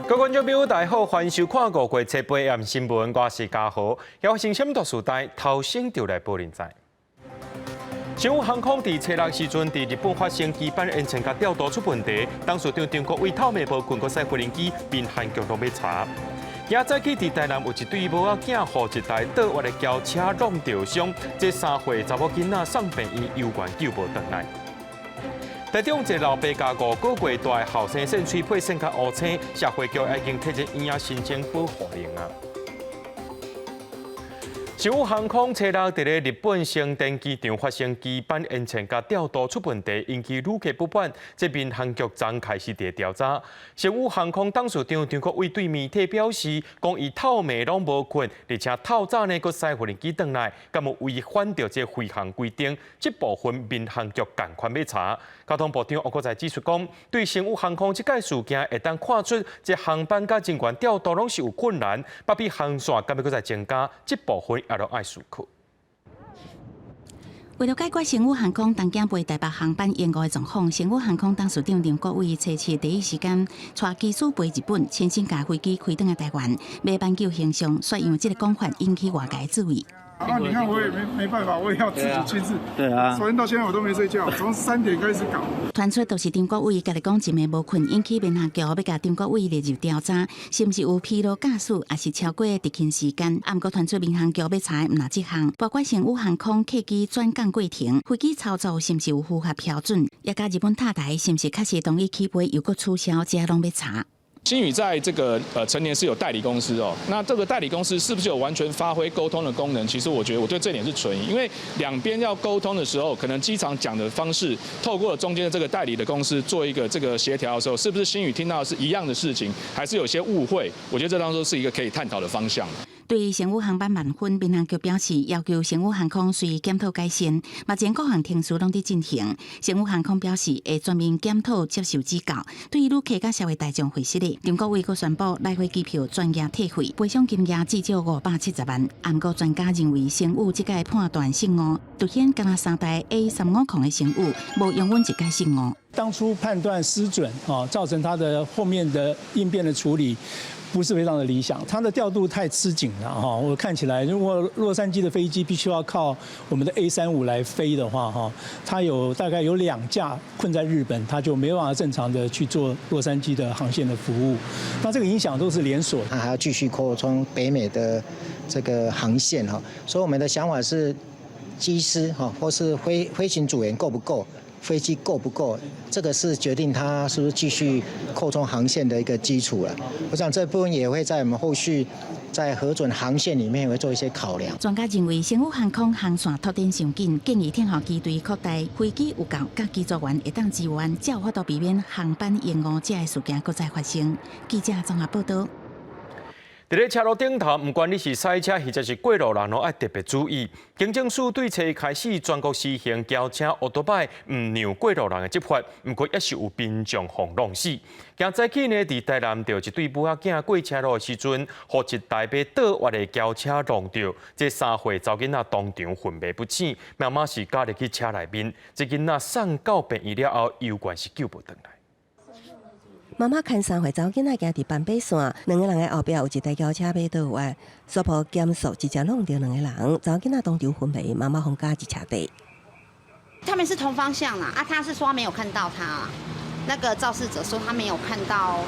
各位觀眾朋友，大家好，歡迎收看五月初八暗新聞，我是嘉豪。發生啥物大事代，頭先就來報恁知。星宇航空佇初六時陣，佇日本發生機班延遲佮調度出問題，董事長張國煒透暝無睏，閣駛無人機，民航局攏欲查。今早起佇台南有一對母仔囝，予一台倒彎的轎車挵著傷，這3歲查某囡仔送病院，猶原救無轉來。台中一個老爸共5個月大的後生糞喙皮糞較烏青，社會局已經提入醫院申請保護令啊。星宇航空初六佇咧日本成田機場發生機班延遲佮調度出問題，引起旅客不滿。這民航局昨開始佇調查。星宇航空董事長張國煒對媒體表示，講伊透暝攏無睏，而且透早呢閣駛無人機轉來，敢有違反著這飛航規定？這部分民航局仝款欲查。交通部長王國材指出講，對星宇航空這擺事件會當看出，這航班佮人員調度攏是有困難，北美航線敢欲閣再增加，這部分也攏愛思考。為了解決星宇航空東京飛台北航班延誤的狀況，星宇航空董事長張國煒初七第一時間帶機師飛日本，親身共飛機開轉來台灣，欲挽救形象，煞用這個講法引起外界注意。啊！你看我也沒辦法，我也要自己親自。對啊。昨天到現在我都沒睡覺，從3點開始搞。傳出就是張國煒家己講一暝無睏，引起民航局欲共張國煒列入調查，是毋是有疲勞駕駛，抑是超過執勤時間？啊，毋過傳出民航局欲查的毋但這項，包括星宇航空客機轉降過程、飛機操作是毋是有符合標準，也佮日本塔台是毋是確實同意起飛又閣取消，這攏欲查。星宇在這個成田是有代理公司哦，那這個代理公司是不是有完全發揮溝通的功能？其實我覺得我對這點是存疑，因為兩邊要溝通的時候，可能機場講的方式，透過中間的這個代理的公司做一個這個協調的時候，是不是星宇聽到的是一樣的事情，還是有些誤會？我覺得這當中是一個可以探討的方向。對於星宇航班慢分，民航局表示要求星宇航空隨檢討改善，目前各項程序攏佇進行。星宇航空表示會全面檢討接受指教，對於旅客佮社會大眾負責的。張國煒閣宣布來回機票全額退費，賠償金額至少570萬。毋過專家認為，星宇這擺判斷失誤，凸顯敢若三台 A350的星宇無容忍一擺失誤。當初判斷失準，啊，造成它的後面的應變的處理不是非常的理想，它的調度太吃緊了哈。我看起來，如果洛杉磯的飛機必須要靠我們的 A35來飛的話，哈，它有大概有2架困在日本，它就沒辦法正常的去做洛杉磯的航線的服務。那這個影響都是連鎖，它還要繼續擴充北美的這個航線哈。所以我們的想法是，機師哈或是飛行組員夠不夠？飛機夠不夠？這個是決定它是不是繼續擴充航線的一個基礎了。我想這部分也會在我們後續在核准航線裡面會做一些考量。專家認為，星宇航空航線拓展傷緊，建議天後機隊擴大飛機有夠，佮機組員會當支援，才有法度避免航班延誤這个事件閣再發生。記者綜合報道。佇咧車路頂頭，毋管你是駛車或者是過路人，攏愛特別注意。警政署對初一開始全國實行轎車歐多擺毋讓過路人的執法，毋過猶是有民眾予弄死。今早起呢，佇台南著一對母仔囝過車路的時陣，予一台欲倒彎的轎車挵著，這3歲查某囡仔當場昏迷不醒，媽媽是咬入去車內面，這囡仔送到病院了後，猶原是救無轉來。媽媽牽3歲查某囡仔行佇斑馬線，兩个人的後壁有一台轎車欲倒彎，煞無減速直接挵著兩个人，查某囡仔當場昏迷，媽媽予咬佇車底。他們是同方向啦，啊，他是說沒有看到他，那個肇事者說他沒有看到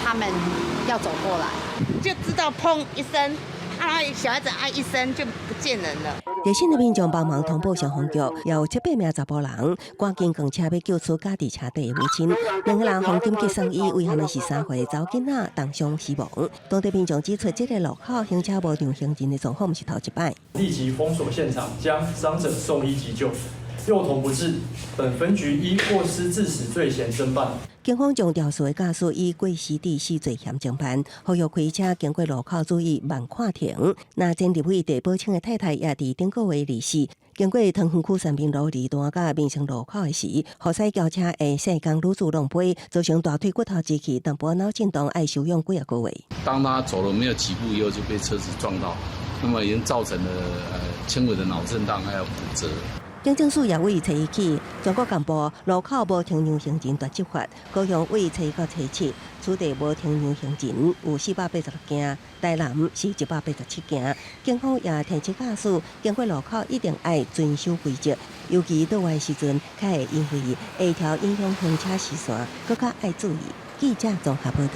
他們要走過來，就知道砰一聲，啊，小孩子啊一聲就不見人了。熱心的民眾幫忙通報消防局，有七八名查埔人趕緊扛車欲救出咬佇車底的母親，兩个人予緊急送醫，遺憾的是3歲查某囡仔當場死亡。當地民眾指出，這个路口行車無讓行人的狀況，毋是頭一擺。立即封鎖現場，將傷者送醫急救，幼童不治，本分局依過失致死罪嫌偵辦。警方將肇事的駕駛以過失致死罪嫌偵辦，呼籲開車經過路口注意慢看停。那前立委鄭寶清的太太也佇頂個月二四，經過桃園區三民路二段佮民生路口的時，予駛轎車的姓江女子挵飛，造成大腿骨頭折去，淡薄腦震盪，愛休養幾仔個月。當他走了沒有幾步以後，就被車子撞到，那麼已經造成了輕微的腦震盪，還有骨折。警政署也對初一起，全國幹部路口無停讓行人大執法。高雄對初一到初七，此地無停讓行人有486件，台南是187件。警方也提醒駕駛，經過路口一定愛遵守規則，尤其倒彎時陣，較會因為下調影響行車視線，閣較愛注意。記者綜合報導。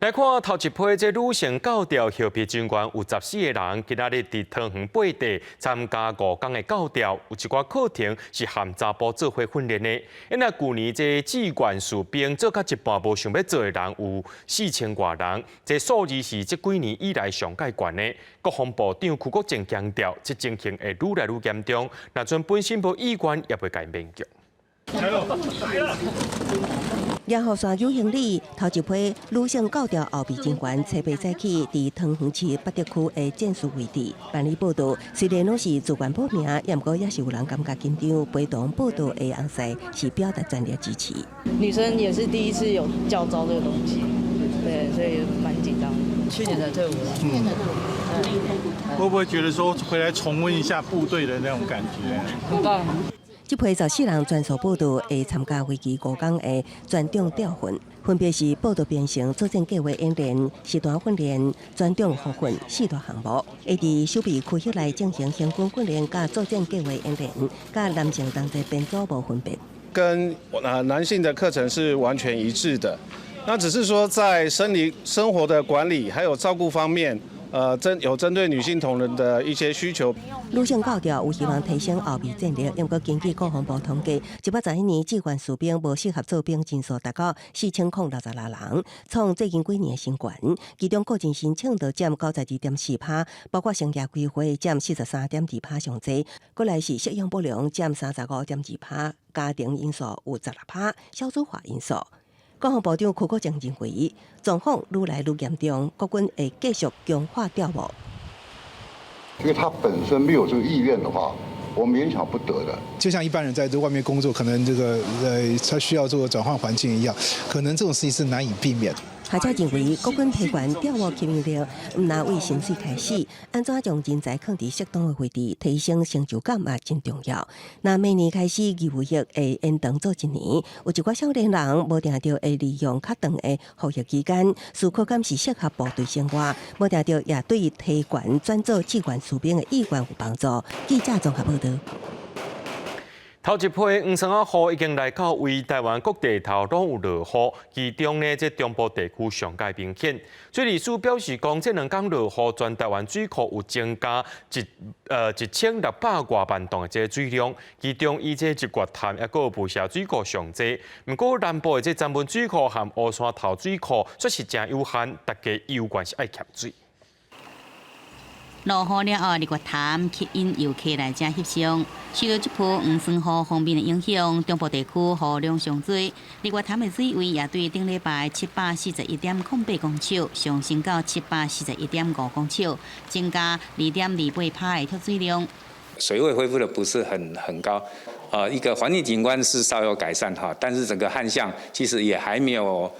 來看頭一批這女性教調後備軍官有14個人，今仔日佇桃園八地參加5天的教調，有一寡課程是和查埔做伙訓練的。因為舊年這志願士兵做到一半無想欲做的人有4000外人，這數字是這幾年以來上蓋懸的。國防部長邱國正強調，這情形會愈來愈嚴重，若陣本身無意願，也袂共勉強。野雨傘舉行禮，頭一批女性教調後備軍官初八早起，佇桃園市八德區的戰術位置辦理報到。雖然攏是自願報名，也毋過也是有人感覺緊張。陪同報到的翁婿是表達全力支持。女生也是第一次有教召這個東西，對，所以蠻緊張。去年才退伍。去年才退伍。會不會覺得說回來重溫一下部隊的那種感覺？很棒。這批14人全數報到，會參加為期5天的專長調訓，分別是報到編成、作戰計劃演練、實彈訓練、專長複訓四大項目。會佇守備區域內進行行軍訓練、佮作戰計劃演練，佮男性同齊編組無分別。跟男性的課程是完全一致的，那只是說在生理生活的管理還有照顧方面。針對女性同仁的一些需求。女性教調有希望提升後備戰力，毋過根據國防部統計，111年志願士兵無適合做兵人數達到4066人，創最近幾年的新高。其中個人申請就佔92.4%，包括生涯規劃佔43.2%上濟，過來是適應不良佔35.2%，家庭因素有16%，少子化因素。國防部長邱國正認為，狀況愈來愈嚴重，國軍會繼續強化調募。因為他本身沒有這個意願的話，我勉強不得的。就像一般人在這外面工作，可能這個他需要做個轉換環境一樣，可能這種事情是難以避免。學者認為，國軍提懸調募吸引力，毋但對薪水開始，按怎將人才囥佇適當的位置，提升成就感也真重要。那明年開始義務役會延長做一年，有一寡少年人無定著會利用較長的服役期間，思考敢是適合部隊生活，無定著也對提懸轉做志願士兵的意願有幫助。記者綜合報導。頭一批黃酸仔雨已經來到位，台灣各地頭攏有落雨，其中呢，這中部地區上蓋明顯。水利署表示講，這兩工落雨，全台灣水庫有增加1600外萬噸的這個水量，其中以這日月潭抑閣有霧社水庫上濟。毋過南部的這曾文水庫和烏山頭水庫卻是誠有限，大家猶原是愛欠水。落雨了後，日月潭吸引遊客來遮翕相。受到這波黃酸雨鋒面的影響，中部地區雨量上濟。日月潭的水位也對頂禮拜741.08公尺上升到741.5公尺，增加2.28%的蓄水量。水位恢復的不是很高，一個環境景觀是稍有改善哈，但是整個旱象其實也還沒有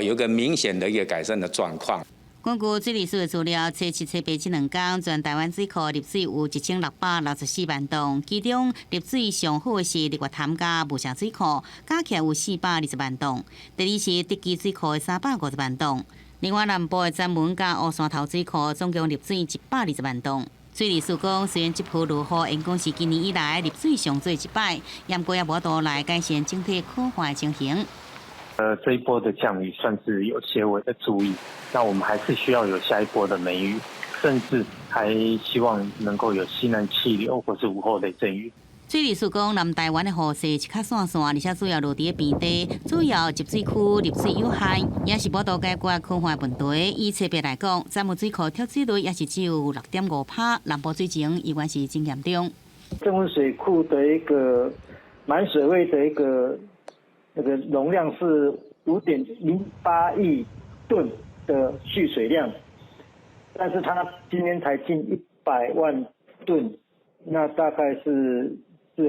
有個明顯的一個改善的狀況。根據水利署的資料，初七、初八這兩天，全台灣水庫入水有1664萬噸，其中入水上好的是日月潭佮霧社水庫，加起來有420萬噸。第二是竹崎水庫的350萬噸。另外南部的曾文佮烏山頭水庫總共入水120萬噸。水利署講，雖然這波落雨應講是今年以來入水上濟一擺，毋過也無法度來改善整體乾旱的情形。這一波的降雨算是有些微的注意，那我們還是需要有下一波的梅雨，甚至還希望能夠有西南氣流或是午後雷陣雨。水利署講，南台灣的雨勢是較散散，而且主要落佇平地，主要集水區入水有限，也是無度解決乾旱問題。以初八來講，曾文水庫蓄水率也是只有6.5%，南部水情依然是真嚴重。曾文水庫的一個滿水位的一個那個容量是5.08億噸的蓄水量，但是它今天才進100萬噸，那大概是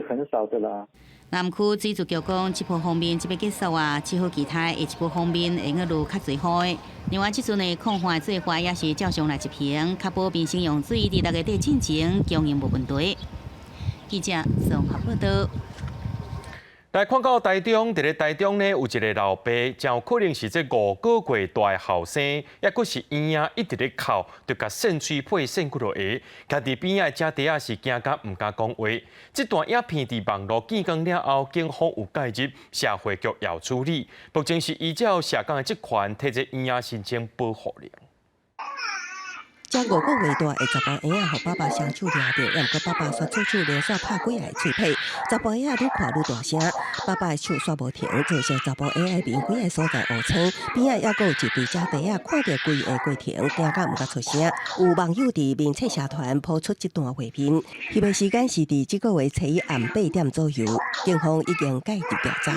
很少的啦。南區水資局講，這波鋒面這欲結束啊，只好期待下一波鋒面會閣落較濟雨。另外，這陣的控旱做法也是照常來執行，確保民生用水佇6月底進前供應無問題。記者綜合報道。來看到台中，佇咧台中呢，有一个老爸，真有可能是這5個月大的後生，抑閣是嬰仔一直咧哭，就共搧喙皮搧幾落下，徛佇邊仔的姐弟仔是驚甲毋敢講話。這段影片佇網路見光了後，警方有介入，社會局也有處理。目前是依照社工的職權，替這嬰仔申請保護令。這5個月大的查埔嬰仔，予爸爸雙手掠著，也毋過爸爸煞出手連續拍幾下喙皮，查埔嬰仔愈看愈大聲，爸爸的手煞無停，造成查埔嬰仔面幾个所在烏青，邊仔猶閣有一對姐弟仔看著規个過程，驚甲毋敢出聲。有網友佇面冊社團 po 出這段畫面，翕的時間是佇這個月初一暗8點左右，警方已經介入調查。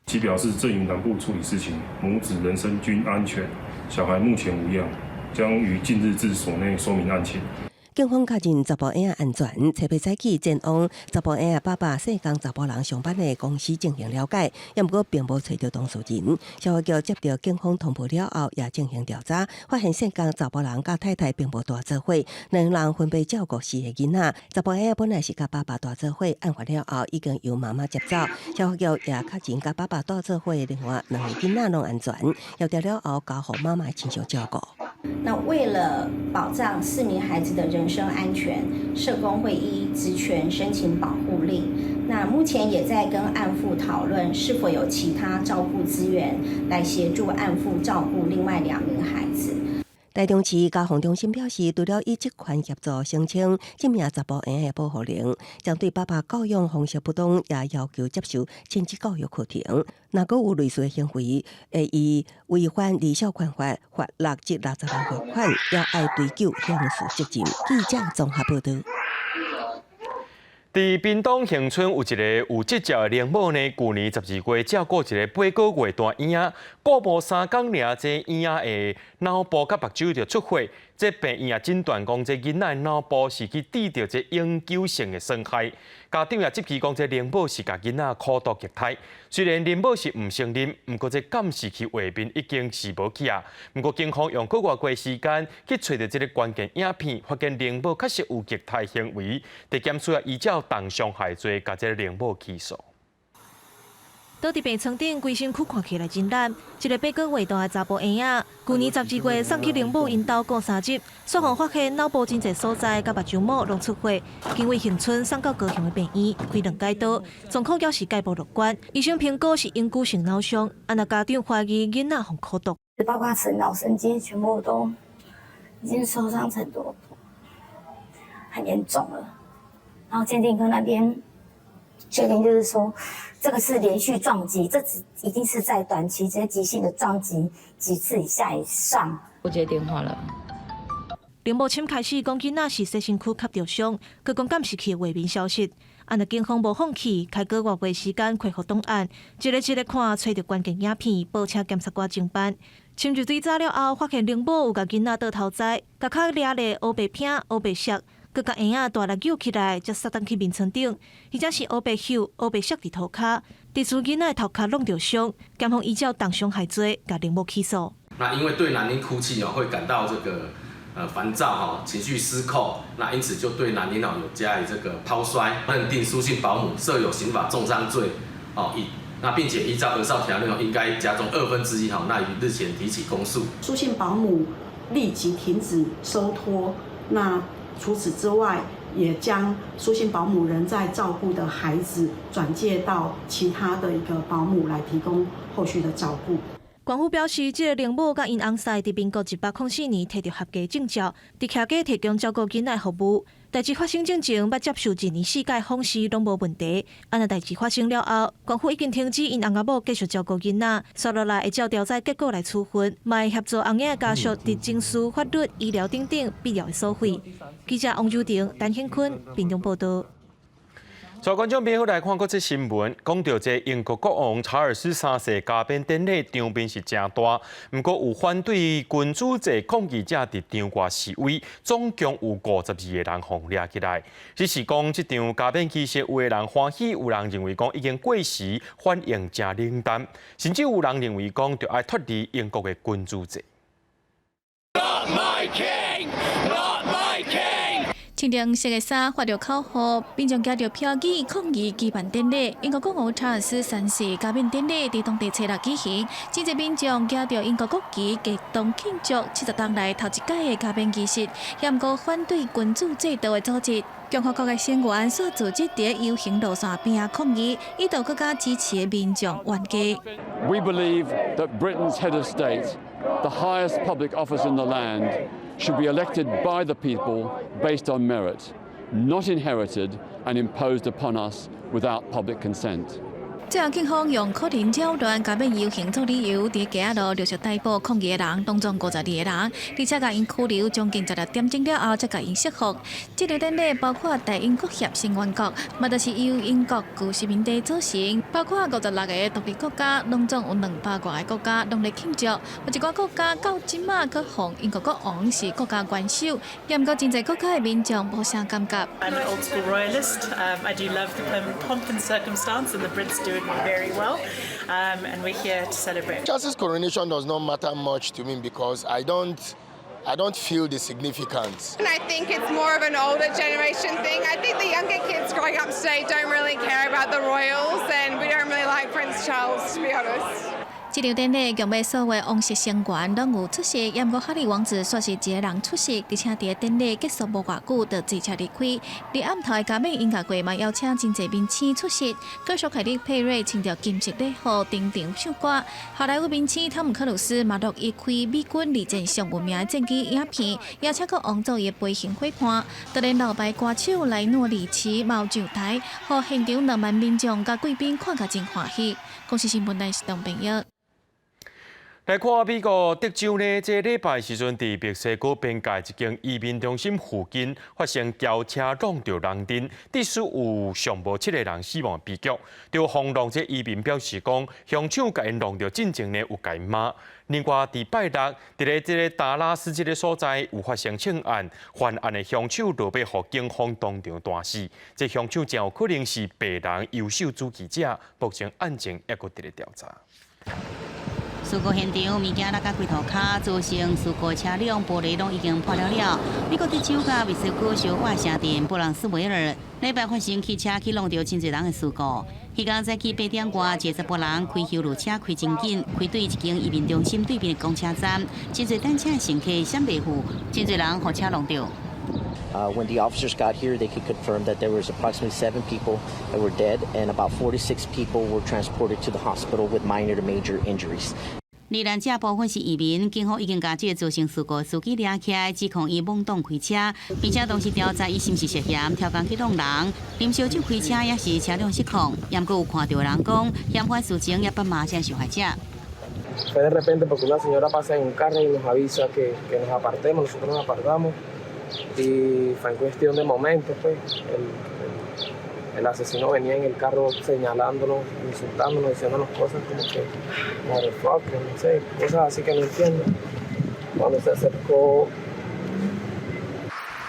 其表示正於南部處理事情，母子人身均安全，小孩目前無恙。將於近日至所內說明案情。警方確認查埔嬰仔安全，冊日早起前往查埔嬰仔爸爸姓江查埔人上班的公司進行了解，也毋過並無揣著當事人。社會局接到警方通報了後，也進行調查，發現姓江查埔人佮太太並無蹛做伙，兩人分別照顧四个囡仔。查埔嬰仔本來是佮爸爸蹛做伙，案發了後已經由媽媽接走。社會局也確認佮爸爸蹛做伙的另外兩个囡仔攏安全，協調了後交予媽媽親屬照顧。那為了保障四名孩子的人身安全，社工會依職權申請保護令。那目前也在跟案父討論是否有其他照顧資源來協助案父照顧另外兩名孩子。台中市家防中心表示，除了以職權協助申請這名查埔嬰仔的保護令，針對爸爸教養方式不當，也要求接受親子教育課程。若閣有類似的行為，會以違反兒少權法，罰6至60萬罰款，也愛追究刑事責任。記者綜合報道。佇屏東恆春有一个有執照的奶母呢，舊年12月照顧一个8個月大嬰仔，過無3工爾，這嬰仔的腦部佮目睭就出血，這病院也診斷講，這囡仔的腦部是去致著這永久性的損害。家長也質疑講，這奶母是共囡仔苦毒虐待。雖然奶母是毋承認，毋過這監視器畫面已經是無去啊。毋過警方用閣外過時間去揣著這个關鍵影片，發現奶母確實有虐待行為。地檢署也依照重傷害罪，共這个奶母起訴。倒佇病床頂，規身軀看起來真懶。一个8個月大的查埔嬰仔，舊年12月送去奶母𪜶兜顧三日，煞予發現腦部真濟所在，佮目睭膜攏出血，經為恆春送到高雄的病院開兩解刀，狀況猶是蓋無樂觀。醫生評估是永久性腦傷，啊若家長懷疑囡仔予苦毒，包括腦神經全部都已經受傷程度很嚴重了。然後鑑定科那邊確定就是說，這個是連續撞擊，這只一定是在短期之內急性的撞擊幾次以下以上。不接電話了。奶母親開始講囡仔是洗身軀磕著傷，閣講監視器畫面消失。啊若警方無放棄，開閣外過時間恢復檔案，一个一个看，揣著關鍵影片，報請檢察官偵辦。深入追查了後，發現奶母有共囡仔倒頭栽，共跤掠咧烏白片、烏白色。閣共嬰仔大力扭起來，才殺轉去眠床頂，彼才是烏白搝、烏白摔佇塗跤，致使囡仔頭殼弄著傷。檢方依照重傷害罪，共奶母起訴。那因為對男嬰哭泣哦，會感到這個煩躁哈，情緒失控，那因此就對男嬰哦有加以這個拋摔，認定蘇姓保姆涉有刑法重傷罪哦，以那並且依照兒少條例應該加重1/2哈，那於日前提起公訴。蘇姓保姆立即停止收托，那除此之外，也將蘇姓保姆仍在照顧的孩子轉介到其他的一個保姆來提供後續的照顧。官府表示，這个奶母佮𪜶翁婿佇民國104年提著合格證照，佇徛家提供照顧囡仔服務。代誌發生進前，捌接受一年四屆訪視攏無問題。啊若代誌發生了後，官府已經停止𪜶翁仔某繼續照顧囡仔，紲落來會照調查結果來處分，嘛會協助翁仔家屬佇程序、法律、醫療等等必要的所費。記者王柔婷、陳顯坤，屏東報道。所以觀眾朋友來看國際新聞，講著這英國國王查爾斯三世加冕典禮場面是誠大，毋過有反對君主制抗議者佇場外示威，總共有52個人予掠起來。只是講這場加冕儀式，有的人歡喜，有人認為講已經過時，反應誠冷淡，甚至有人認為講著愛脫離英國的君主制。 Not my king, not my king. 穿紅色的衫，發著口號，民眾舉著標語抗議舉辦典禮。英國國王查爾斯三世加冕典禮佇當地初六舉行，真濟民眾舉著英國國旗，激動慶祝70冬來頭一擺的加冕儀式。也毋過反對君主制度的組織，共和國的成員煞組織佇遊行路線邊仔抗議，意圖閣佮支持的民眾冤家。 We believe that Britain's head of state, the highest public office in the land, should be elected by the people based on merit, not inherited and imposed upon us without public consent. 最後警方用可能擾亂加冕遊行做理由，佇街仔路陸續逮捕抗議的人，總共52個人，而且共𪜶拘留將近16點鐘了後，才共𪜶釋放。這個典禮包括大英國協成員國，嘛就是由英國舊殖民地組成，包括56個獨立國家，攏總有200外個國家攏咧慶祝。有一寡國家到這馬閣予英國國王是國家元首，也毋過真濟國家的民眾無啥感覺。 I'm an old school royalist. I do love the pomp and circumstance, and the Brits do it very well. And we're here to celebrate. Charles's coronation does not matter much to me because I don't feel the significance. And I think it's more of an older generation thing. I think the younger kids growing up today don't really care about the royals, and we don't really like Prince Charles, to be honest. 這場典禮共欲所有王室成員攏有出席，也毋過哈利王子煞是一个人出席，而且佇典禮結束無偌久就坐車離開。佇暗頭的加冕音樂會嘛邀請真濟明星出席，歌手凱蒂佩瑞穿著金色禮服登場唱歌。好萊塢明星湯姆克魯斯嘛樂意開美軍二戰上有名的戰機影片，邀請國王做伊的飛行伙伴。就連老牌歌手萊諾里奇嘛有上台，予現場2萬民眾佮貴賓看甲真歡喜。公視新聞台是董朋友。來看美國德州呢，這禮拜時陣，佇墨西哥邊界一間移民中心附近發生轎車挵著人陣，致使有上無七個人死亡悲劇。著轟動這移民表示講，兇手共𪜶挵著進前呢有共𪜶罵。另外，佇拜六，佇咧這个達拉斯這个所在有發生槍案，犯案的兇手落尾予警方當場彈死。這兇手真有可能是白人優秀主義者，目前案情猶閣佇咧調查。事故現場物件落甲規塗跤，造成事故車輛玻璃攏已經破了了。美國德州佮墨西哥相倚城鎮布朗斯維爾，禮拜發生汽車去挵著真濟人的事故。彼工早起8點外，一個查埔人開休旅車開真緊，開對一間移民中心對面的公車站，真濟等車的乘客閃袂赴，真濟人予車挵著。 When the officers got here, they could confirm that there was approximately seven people that were dead and about 46 people were transported to the hospital with minor to major injuries. 罹難者部分是移民，警方已經共這个造成事故司機抓起來，指控伊懵懂開車，並且同時調查伊是毋是涉嫌超工去挵人、啉燒酒開車，抑是車輛失控。毋過有看著人講，嫌犯事前也捌罵這受害者。 Fue de repente porque una señora pasa en un carro y nos avisa que nos apartemos, nosotros nos apartamos y fue en cuestión de momentos, pues, el asesino venía en el carro señalándonos, insultándonos, diciéndonos cosas como que motherfucker, no sé, cosas así que no entiendo. Cuando se acercó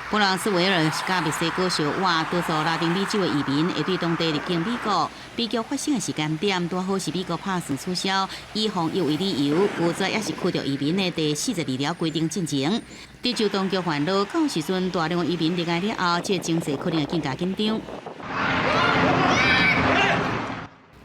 布朗斯維爾是佮墨西哥相倚，多數拉丁美洲的移民會對當地入境美國。悲劇發生的時間點，拄好是美國拍算取消以防疫為理由，拒絕抑是驅逐移民的第42條規定進前。德州當局煩惱，到時陣大量的移民離開了後，這个情勢可能會更加緊張。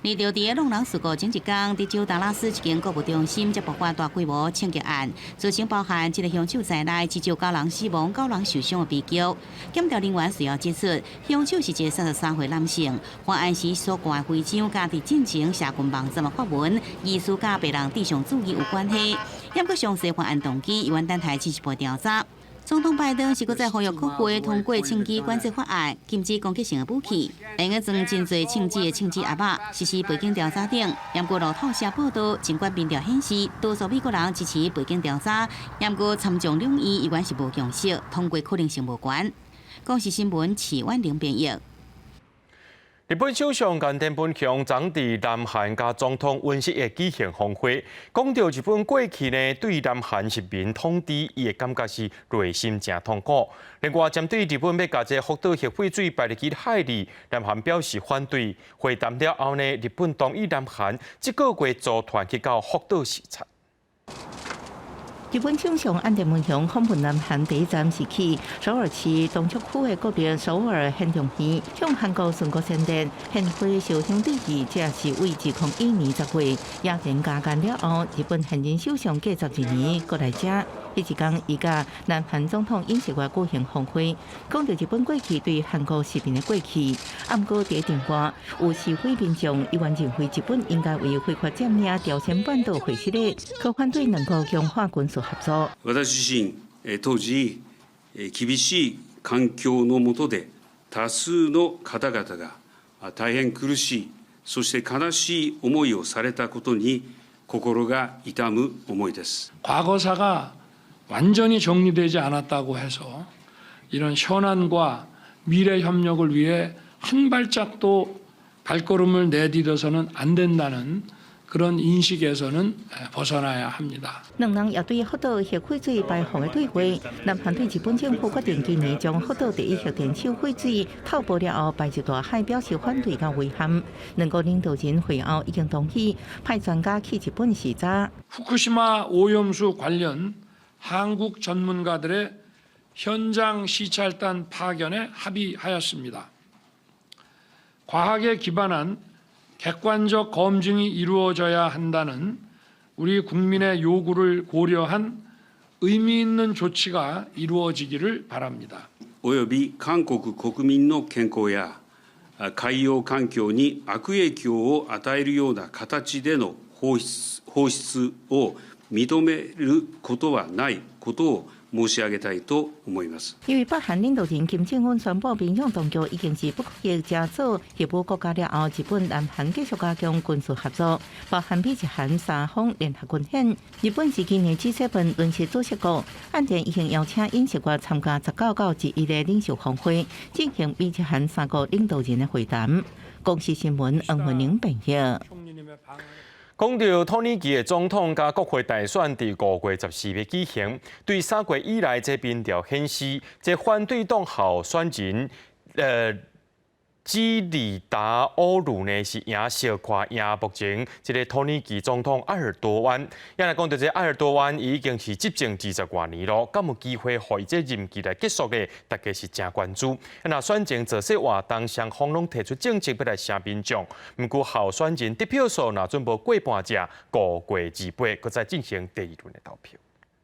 而著佇個挵人事故前一工，德州達拉斯一間購物中心才爆發大規模槍擊案，造成包含這个兇手在內至少九人死亡、九人受傷的悲劇。檢調人員隨後指出，兇手是一个33歲男性，犯案時所掛的徽章佮佇進前社群網站的發文，疑似佮白人至上主義有關係。毋過詳細犯案動機，猶原等待進一步調查。總統拜登是閣再呼籲國會通過槍支管制法案，禁止攻擊性的武器，會用裝真濟槍支的槍支盒仔，實施背景調查等。毋過路透社報道，儘管民調顯示多數美國人支持背景調查，毋過參眾兩院猶原是無共識，通過可能性無懸。公視新聞徐婉玲編譯。日本首相岸田文雄昨佇南韓佮總統尹錫悅舉行峰會，講著日本過去呢對南韓殖民統治，伊的感覺是內心誠痛苦。另外，針對日本欲共這福島核廢水排入去海裡，南韓表示反對。會談了後呢，日本同意南韓這個月組團去到福島視察。日本首相岸田文雄訪問南韓第一站是去首爾市東旭區的國立首爾縣中院，向韓國宣告宣戰，獻花燒香致意，這是為2001年10月野田加姦了後，日本現任首相隔12年閣來遮。彼一工，伊佮南韓總統尹錫悅舉行峰會，講著日本過去對韓國食品的過去。啊，毋過佇電話有示威民眾，依然認為日本應該為非法佔領朝鮮半島會失禮，閣反對兩國強化軍事合作。私自身當時厳しい環境の下で多數の方々が大変苦しい、そして悲しい思いをされたことに心が痛む思いです。 과거사가 완전히 정리되지 않았다고 해서 이런 현안과 미래 협력을 위해 한 발짝도 발걸음을 내디뎌서는 안 된다는 그런 인식에서는 벗어나야 합니다. 兩人也對福島核廢水排放的對話，南韓對日本政府決定今年將福島第一核電廠廢水透報了後排入大海表示反對佮遺憾。兩國領導人會後已經同意派專家去日本視察。 후쿠시마 오염수 관련 한국 전문가들의 현장 시찰단 파견에 합의하였습니다. 과학에 기반한 객관적 검증이 이루어져야 한다는 우리 국민의 요구를 고려한 의미 있는 조치가 이루어지기를 바랍니다. 及び韓国国民の健康や海洋環境に悪影響を與えるような形での放出放出を認めることはないことを申し上げたいと思います。因為北韓領導人金正恩宣布，平壤當局已經是不可以加做核武國家了後，日本、南韓繼續加強軍事合作，包含美日韓三方聯合軍演。日本是今年 G7 輪值主席國，岸田已經邀請尹錫悅參加19到21的領袖峰會，進行美日韓三國領導人的會談。公視新聞黃文玲編譯。講著土耳其的總統佮國會大選佇5月14日舉行，對3月以來，這民調顯示，這反對黨候選人基里達奧魯呢是贏小可贏目前這个土耳其總統埃爾多安。也來講著這埃爾多安已經是執政20外年咯，敢有機會予伊這任期來結束呢？大家是誠關注。若選前造勢活動，雙方攏提出政策欲來聲民眾，毋過候選人得票數若準無過半者，5月28閣再進行第二輪的投票。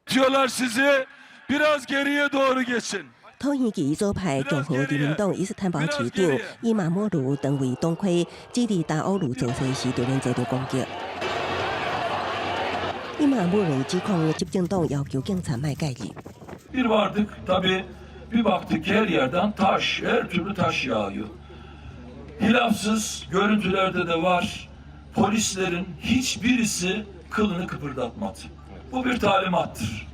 Diyorlar sizi biraz geriye doğru geçin. 土耳其左派共和人民黨伊斯坦堡市長伊馬莫盧成為黨魁，基里達奧魯造勢時突然遭到攻擊。伊馬莫盧指控執政黨要求警察莫介入。 Bir vardık tabii bir baktık ki her yerden taş, her türlü taş yağıyor. Hilafsız görüntülerde de var. Polislerin hiçbirisi kılını kıpırdatmadı. Bu bir talimattır.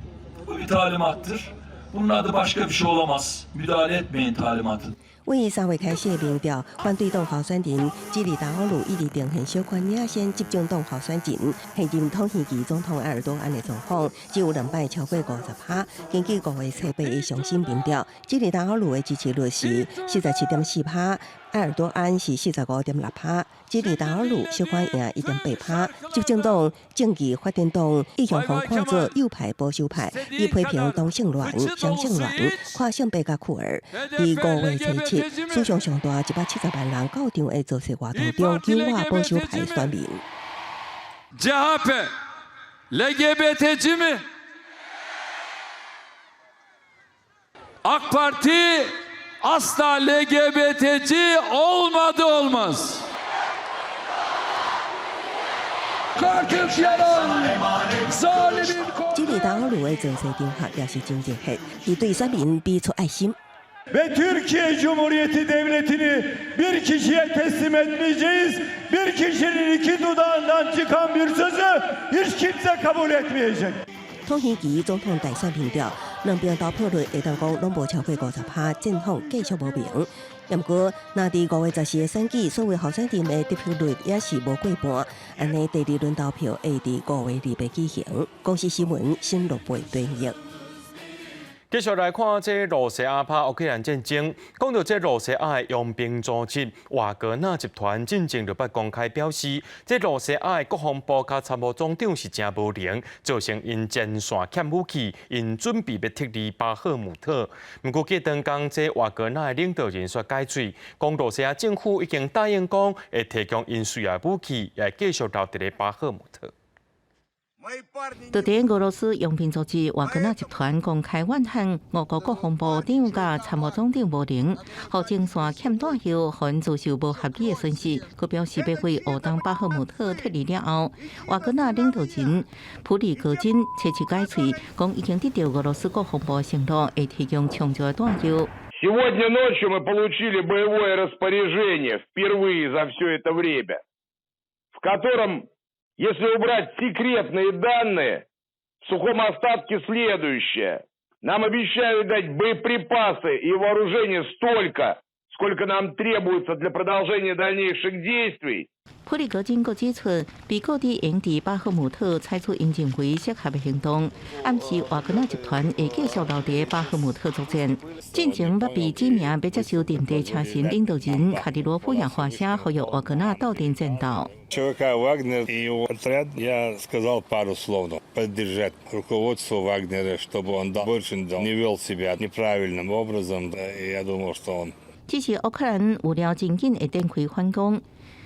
Bu bir talimattır. Bunun adı başka bir şey olamaz. Müdahale etmeyin talimatı. 為3月開始的民調，反對黨候選人基里達奧魯一直呈現小可領先執政黨候選人，現任土耳其總統埃爾多安的狀況，只有兩擺超過50%。根據5月28的上新民調，基里達奧魯的支持率是47.4%，埃爾多安是45.6%，基里達奧魯小可贏1.8%。執政黨正義發展黨一向予看做右派保守派，伊批評同性戀、雙性戀、跨性別佮酷兒。佇5月27，史上上大170萬人到場的造勢活動中，糾活保守派選民。 CHP LGBT'ci mi? AK Parti asla LGBT'ci olmadı olmaz. Artık yalan, zalimin 基里達奧魯的造勢場合也是真熱血，伊對選民比出愛心。 Ve Türkiye Cumhuriyeti Devleti'ni bir kişiye teslim etmeyeceğiz. Bir kişinin iki dudağından çıkan bir sözü hiç kimse kabul etmeyecek. 土耳其總統大選民調，兩邊投票率會當講攏無超過50%，戰況繼續無明。毋過，若佇5月14的選舉，所有候選人的得票率也是無過半。按呢，第二輪投票會佇5月28舉行。公視新聞新羅貝編譯。繼續來看這羅西亞拍烏克蘭戰爭，講到這羅西亞的傭兵組織瓦格納集團進前就捌公開表示，這羅西亞的國防部佮參謀總長是誠無能，造成𪜶前線欠武器，𪜶準備欲撤離巴赫姆特。毋過過當工，這瓦格納的領導人煞改喙，講羅西亞政府已經答應講會提供𪜶需要武器，也會繼續留佇咧巴赫姆特。就佇俄羅斯傭兵組織瓦格納集團公開怨恨俄國國防部長佮參謀總長無能，予前線欠彈藥，予𪜶遭受無合理的損失。閣表示欲為烏東巴赫姆特撤離了後，瓦格納領導人普里戈金初七改喙，講已經得到俄羅斯國防部承諾，會提供充足的彈藥。 Сегодня ночью мы получили боевое распоряжение впервые за все это время, в котором, если убрать секретные данные, в сухом остатке следующее. Нам обещают дать боеприпасы и вооружение столько, сколько нам требуется для продолжения дальнейших действий. 普里戈金閣指出，美國佇營地巴赫姆特採取𪜶認為適合的行動，暗示瓦格納集團會繼續留佇巴赫姆特作戰。進前捌被指名欲接手陣地車臣領導人卡迪羅夫也發聲呼籲瓦格納鬥陣戰鬥。 ЧВК «Вагнер» и его отряд, я сказал пару слов, поддержать руководство «Вагнера», чтобы он больше не вел себя неправильным образом. И я думал, что он 只是烏克蘭預料真緊會展開反攻。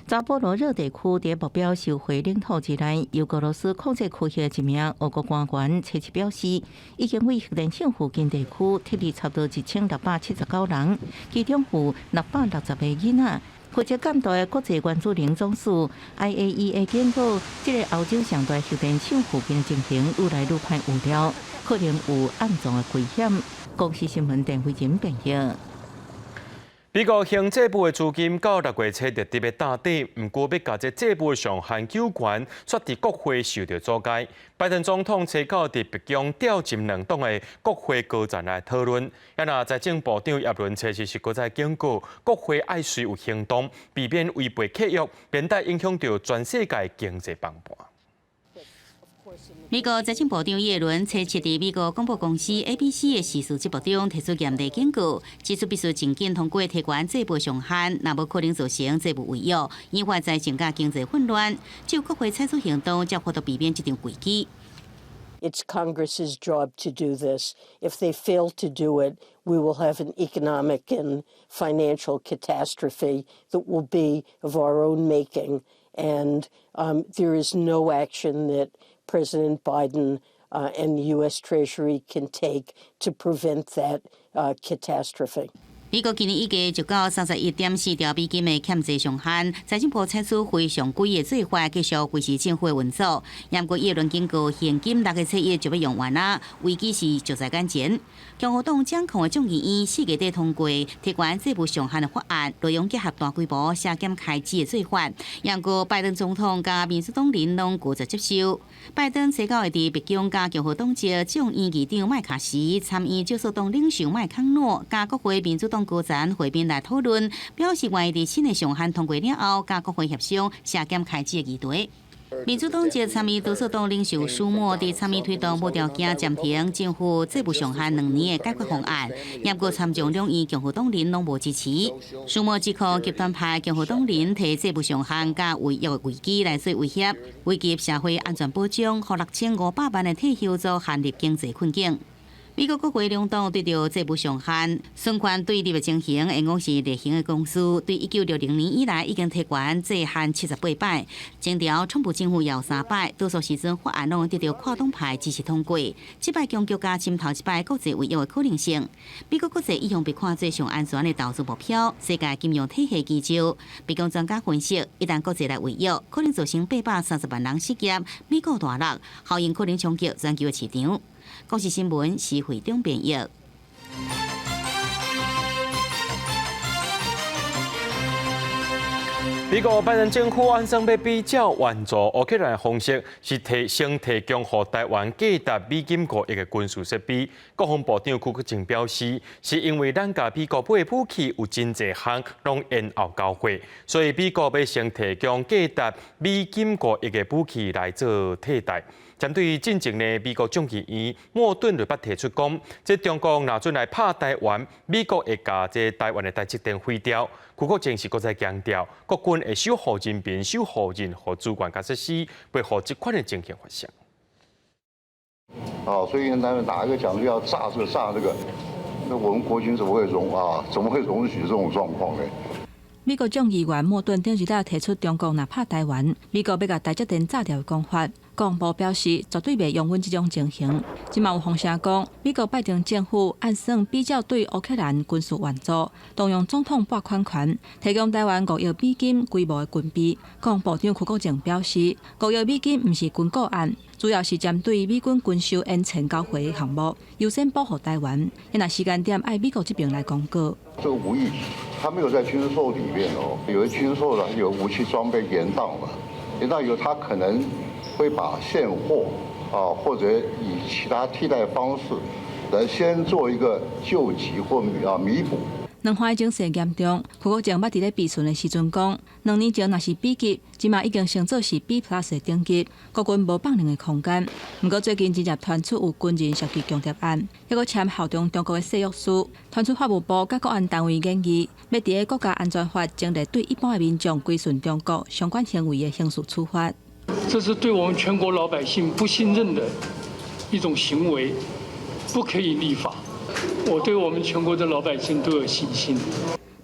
扎波羅熱地區佇目標收回領土之內，由俄羅斯控制區域的一名俄國官員初七表示，已經為核電廠附近地區撤離差不多1679人，其中有660個囡仔。負責監督的國際原子能總署 IAEA 警告，這个歐洲上大核電廠附近的情形愈來愈歹預料，可能有暗藏的危險。公視新聞鄧慧仁編譯。美國刑債務的資金到六月初就特別打底，毋過欲共這債務上限糾懸，卻佇國會受著阻礙。拜登總統初九佇白宮調集兩黨的國會高層來討論。啊若財政部長葉倫初七是閣再警告，國會愛隨有行動，避免違背契約，連帶影響著全世界經濟崩盤。美國財政部長耶倫初七佇美國廣播公司 ABC 的時事節目中提出嚴厲警告，指出必須盡緊通過提懸債務上限，若無可能造成債務違約，引發財政佮經濟混亂。只有國會採取行動，才有法度避免這場危機。 It's Congress's job to do this. If they fail to do it, we will have an economic and financial catastrophe that will be of our own making. And there is no action that President Biden and the U.S. Treasury can take to prevent that catastrophe. 美國今年預計就到31.4兆美金的欠債上限，財政部採取非常規的做法，繼續維持政府的運作。毋過耶倫警告，現金六月初一就欲用完矣，危機是就在眼前。共和黨掌控的眾議院4月底通過提懸債務上限的法案，內容結合大規模削減開支的做法。毋過拜登總統佮民主黨人攏拒絕接受。拜登初九會佇白宮佮共和黨籍眾議院議長麥卡錫、參院少數黨領袖麥康諾佮國會民主黨高層會面來討論，表示願意佇新的上限通過了後，佮國會協商削減開支的議題。民主黨籍參議多數黨領袖舒默佇參議推動無條件暫停政府債務上限2年的解決方案，毋過參眾兩院共和黨人攏無支持。舒默指控極端派共和黨人提債務上限佮違約危機來做威脅，危及社會安全保障，予6500萬的退休族陷入經濟困境。美國國會兩黨對著債務上限雙權對立的情形，會講是例行的公事。對1960年以來，已經提懸債限78擺，前朝川普政府也有三擺，多數時陣法案攏得著跨黨派支持通過。這擺僵局佮滲透一擺國際違約的可能性。美國國債一向被看做上安全的投資目標，世界金融體系基石。白宮專家分析，一旦國債來違約，可能造成830萬人失業，美股大落，效應可能衝擊全球的市場。公視新聞施惠中編譯。美國拜登政府按算欲比照援助烏克蘭的方式，是提先提供予台灣價值5美金5億的軍事設備。國防部長邱國正表示，是因為咱共美國買的武器有真濟項攏延後交貨，所以美國欲先提供價值5美金5億的武器來做替代。針對進前呢，美國眾議員莫頓就捌提出講，這中國若準來拍台灣，美國會共這台灣的台積電毀掉。邱國正是閣再強調，國軍會守護人民、守護任何資源佮設施，袂予這款的情形發生。啊，所以他們哪一個講要炸這個炸那個，那我們國軍怎麼會容啊？怎麼會容許這種狀況呢？美國眾議員莫頓頂日仔提出中國若拍台灣，美國欲共台積電炸掉的講法。國防部表示絕對袂容忍這種情形。這嘛有風聲講，美國拜登政府按算比照對烏克蘭軍事援助，動用總統撥款權，提供台灣5億美金規模的軍備。國防部長邱國正表示，5億美金毋是軍購案，主要是針對美軍軍售延前交貨的項目，優先保護台灣。若時間點愛美國這邊來公告。這個5億，他沒有在軍售裡面哦，有的軍售的有武器裝備延宕了，延宕以後，他可能會把現貨啊，或者以其他替代方式，來先做一個救急或彌補。兩岸情勢嚴重，邱國正捌佇咧備詢的時陣講，2年前若是 B 級，這馬已經升做是 B plus 的等級，國軍無放任的空間。毋過最近真正傳出有軍人涉及共諜案，抑閣簽效忠中國的誓約書，傳出法務部佮國安單位研議，欲佇個國家安全法增列對一般的民眾歸順中國相關行為的刑事處罰。這是對我們全國老百姓不信任的一種行為，不可以立法。我對我們全國的老百姓都有信心。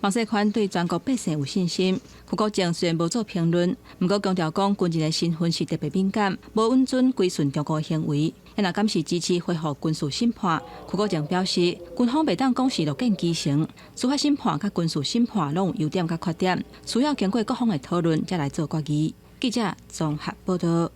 黃世寬對全國百姓有信心。邱國正雖然無做評論，毋過強調講軍人的身份是特別敏感，無允准歸順中國的行為。若敢是支持恢復軍事審判，邱國正表示，軍方袂當講是樂見其成，司法審判佮軍事審判攏有優點佮缺點，需要經過各方的討論才來做決議。記者綜合報道。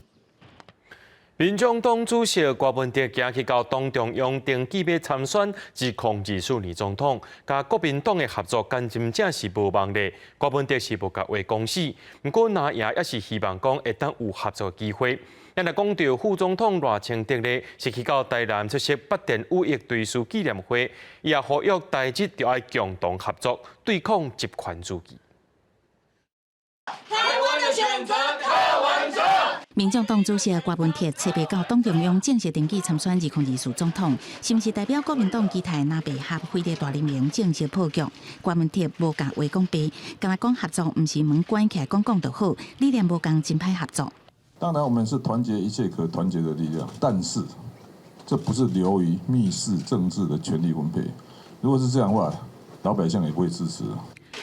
民眾黨主席郭文哲行去到黨中央登記欲參選2024年總統，佮國民黨的合作敢真正是無望咧。郭文哲是無共話講死，毋過藍營也是希望講會當有合作機會。咱來講著副總統賴清德咧，是去到台南出席八電五一追思紀念會，伊也呼籲台日著愛共同合作，對抗集權主義。台灣的選擇，柯文哲。民眾黨主席郭文鐵初八到黨中央正式登記參選2024總統，是毋是代表國民黨基泰藍白合飛佇大聯盟正式破局？郭文鐵無共話講白，敢若講合作毋是門關起來講講就好，理念無仝真歹合作。當然，我們是團結一切可團結的力量，但是這不是流於密室政治的權力分配。如果是這樣的話，老百姓也不會支持。